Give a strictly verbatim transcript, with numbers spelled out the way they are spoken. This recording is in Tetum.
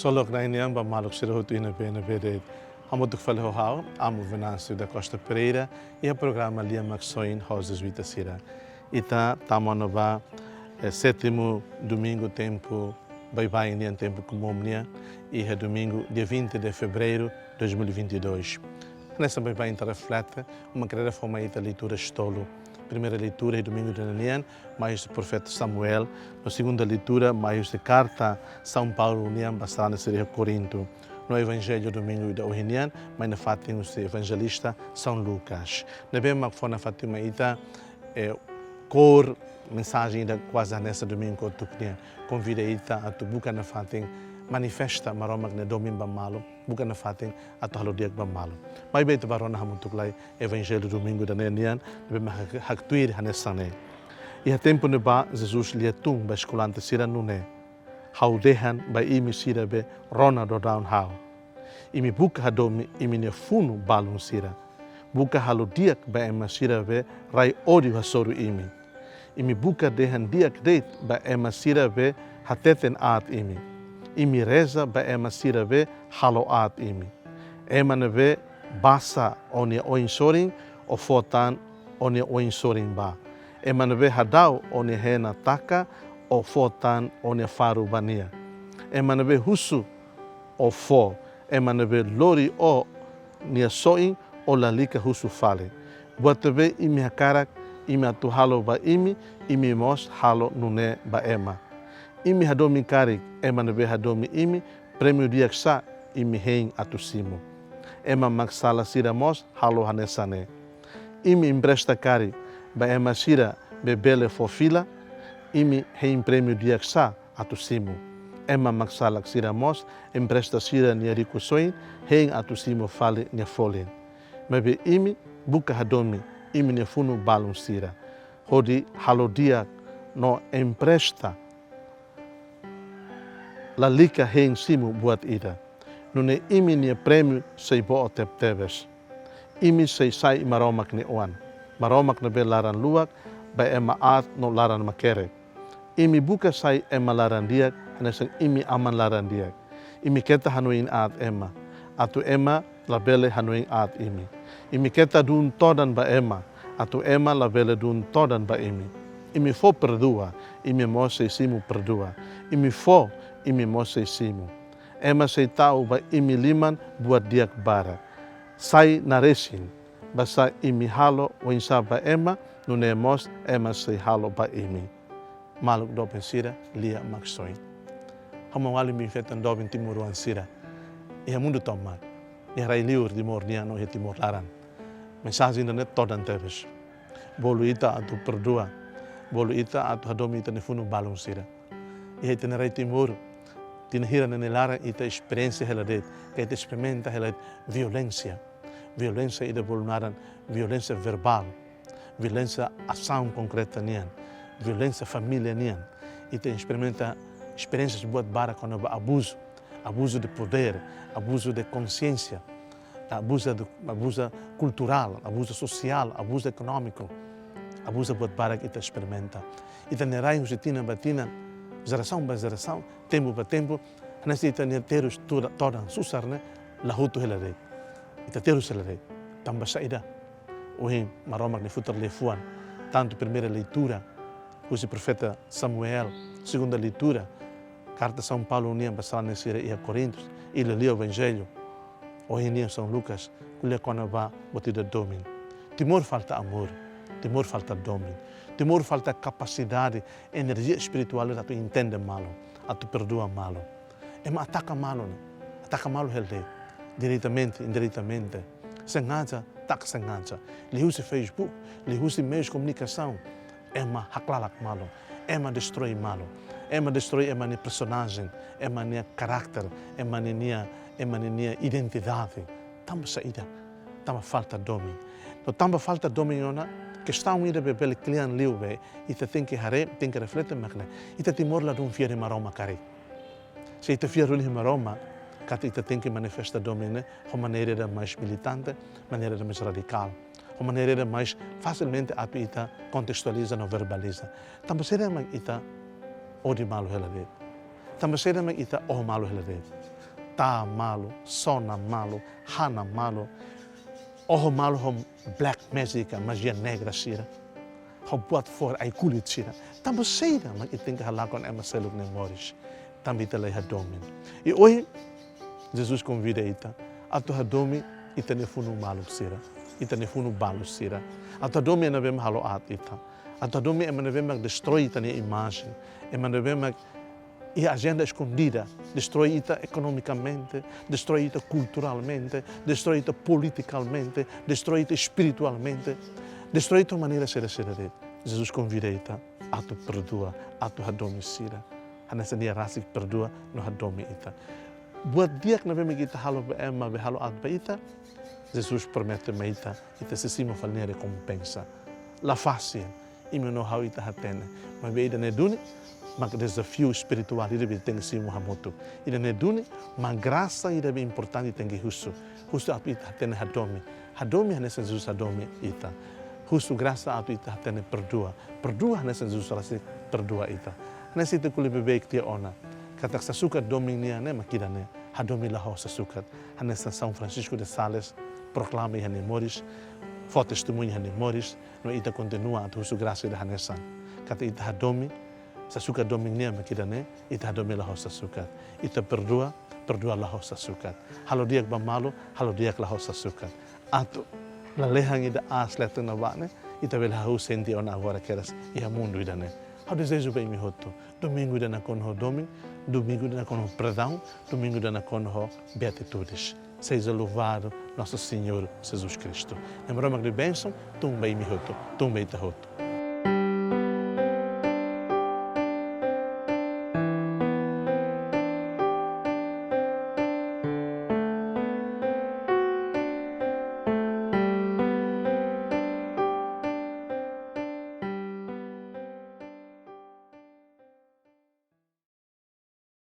Ksolok Na'i nian ba maluk sira hotu iha ne'ebé-ne'ebé de'it. Hamutuk fali ho ha'u, Amo Venâncio da Costa Pereira, iha programa Lia Maksoin ho Jezuita sira. Ita tama ona ba, eh, sétimo domingu tempu baibain nian, tempu komún nian, iha domingu, dia vinte de fevereiro de dois mil e vinte e dois. Hanesan baibain ita reflete, ha'u hakarak fó mai ita leitura tolu. Primeira leitura iha domingu ida-ne'e nian, mai husi profeta Samuel. No segunda leitura, mai husi karta São Paulo nian ba sarani sira iha Korintu. No evanjellu domingu ida ohin nian, mai nafatin husi evanjelista São Lucas. Ne'ebé mak fó nafatin mai ita, eh, kór mensajen ida kuaze hanesan domingu kotuk nian. Konvida ita atu buka nafatin manifesta Maromak nia domin ba malu, buka nafatin atu halo di'ak ba malu. Maibé ita bá rona hamutuk lai evanjellu domingu ida-ne'e nian, ne'ebé mak hak-, haktuir hanesan ne'e. Iha tempu ne'ebá, Jesus lia tun ba eskolante sira nune'e: Ha'u dehan ba imi sira be rona daudaun ha'u. Imi buka hadomi imi-nia funu balun sira. Buka halo di'ak ba ema sira be rai ódiu hasoru imi. Imi buka dehan di'ak de'it ba ema sira be hateten aat imi. Imi reza ba ema sira be halo aat imi. Ema ne'ebé basa ó-nia oin sorin, ó fó tan ó-nia oin sorin ba. Ema ne'ebé hadau ó-nia hena taka, ó fó tan ó-nia faru ba nia. Ema ne'ebé husu, ó fó. Ema ne'ebé lori ó-nia soin, ó lalika husu fali. Buat ne'ebé imi hakarak imi atu halo ba imi, imi mós halo nune'e ba ema. Imi hadomi karik ema ne'ebé hadomi imi, prémiu di'ak sá imi hein atu simu? Ema mak sala sira mós halo hanesan ne'e. Imi empresta karik ba ema sira be bele fó fila, imi hein prémiu di'ak sá atu simu? Ema mak salak sira mós empresta sira-nia rikusoin, hein atu simu fali nia folin. Maibé imi buka hadomi imi-nia funu balun sira, hodi halo di'ak no empresta, lalika hein simu buat ida. Nune'e imi-nia prémiu sei boot tebetebes. Imi sei sai Maromak nia oan, Maromak ne'ebé laran-luak ba ema aat no laran makerek. Imi buka sai ema laran-di'ak hanesan imi Aman laran-di'ak. Imi keta hanoin aat ema, atu ema labele hanoin aat imi. Imi keta dun todan ba ema, atu ema labele dun todan ba imi. Imi fó perdua, imi mós sei simu perdua. Imi fó, imi mós sei simu. Ema sei tau ba imi liman buat di'ak barak. Sai naresin, basá imi halo oinsá ba ema, nune'e mós ema sei halo ba imi. Maluk doben sira, Lia Maksoin. Ha'u maun-alin biin-feton doben timoroan sira iha mundu tomak, iha rai-liur Timor nian no iha Timor laran. Mensajen ida-ne'e todan tebes. Bolu ita atu perdua, bolu ita atu hadomi ita-nia funu balun sira. Iha ita-nia rai Timor, tinan hira ne'e nia laran ita esperiénsia hela de'it, ka ita esperimenta hela de'it violénsia. Violénsia ida bolu naran violénsia verbál, violénsia asaun konkreta nian, violénsia família nian. Ita esperimenta esperiénsias buat barak kona-ba abuzu, abuzu de podér, abuzu de konsiénsia, abuzu de, abuzu kulturál, abuzu sosiál, abuzu ekonómiku, abuzu buat barak ita esperimenta. Ita-nia rai husi tinan ba tinan, jerasaun ba jerasaun, tempu ba tempu, hanesan ita-nia terus toda-, todan susar ne'e la hotu hela de'it. Ita terus hela de'it. Tanba saida? Ohin Maromak nia futar liafuan, tantu primeira leitura husi profeta Samuel, segunda leitura, karta São Paulo nian ba sarani sira iha Korintus, i liuliu evanjellu ohin nian São Lucas, ko'alia kona-ba buat ida domin. Timor falta amor, Timor falta domin, Timor falta kapasidade, enerjia espirituál atu entende malu, atu perdua malu. Ema ataka malu ne'e, ataka malu hela de'it, diretamente, indiretamente, sengaja, tak sengaja. Liuhusi Facebook, liuhusi meius komunikasaun, ema haklalak malu, ema destroi malu, ema destroi ema nia personajen, ema nia karakter, ema nia, ema nia identidade. Tanba saida? Tanba falta domin. No tanba falta domin ona, kestaun ida be bele kle'an liu be ita tenke haree, tenke reflete mak ne'e: ita Timor ladún fiar iha Maromak karik. Se ita fiar duni iha Maromak, katak ita tenke manifesta domin ne'e ho maneira ida mais militante, maneira ida mais radikál, ho maneira ida mais fasilmente atu ita kontestualiza no verbaliza. Tanba saida mak ita odi malu hela de'it? Tanba saida mak ita oho malu hela de'it? Taa malu, sona malu, hana malu, oho malu ho black magic, majia negra sira. Ho buat fora ai-kulit sira. Tanba saida mak ita tenke halakon ema seluk nia moris? Tanba ita la hadomi. I ohin, Jesus konvida ita atu hadomi ita-nia funu maluk sira, ita-nia funu balu sira. Atu hadomi ema ne'ebé mak halo aat ita. Atu hadomi ema ne'ebé mak destroi ita-nia imajen. Ema ne'ebé mak iha ajenda eskondida, destroi ita ekonomikamente, destroi ita kulturalmente, destroi ita politikamente, destroi ita espiritualmente, destroi ita maneira saida-saida de'it. Jesus konvida ita atu perdua, atu hadomi sira. Hanesan nia rasik perdua no hadomi ita. Buat di'ak ne'ebé mak ita halo ba ema be halo aat ba ita, Jesus promete mai ita, ita sei simu fali nia rekompensa. La fasil, imi no ha'u ita hatene. Maibé ida-ne'e duni mak dezafiu espirituál ida be tenke simu hamutuk. Ida-ne'e duni mak grasa ida be importante tenke husu. Husu atu ita hatene hadomi. Hadomi hanesan Jesus hadomi ita. Husu grasa atu ita hatene perdua. Perdua hanesan Jesus rasik perdua ita. Hanesan ita ko'alia beibeik tiha ona katak sasukat domin nian ne'e mak ida-ne'e. Hadomi la ho sasukat. Hanesan São Francisco de Sales proklama iha nia moris, fó testemuña iha nia moris, no ita kontinua atu husu grasa ida hanesan. Katak ita hadomi, sasukat domin nian mak ida-ne'e, ita hadomi la ho sasukat. Ita perdua, perdua la ho sasukat. Halo di'ak ba malu, halo di'ak la ho sasukat. Atu lalehan ida aas leten ne'ebá ne'e, ita bele hahú sente ona agora kedas iha mundu ida-ne'e. Ha'u dezeja ba imi hotu domingu ida nakonu ho domin, domingu ida nakonu ho perdaun, domingu ida nakonu ho beatitudes. Seja louvado nosso Senhor Jesus Cristo. Nia Maromak nia bensaun tun ba imi hotu, tun ba ita hotu.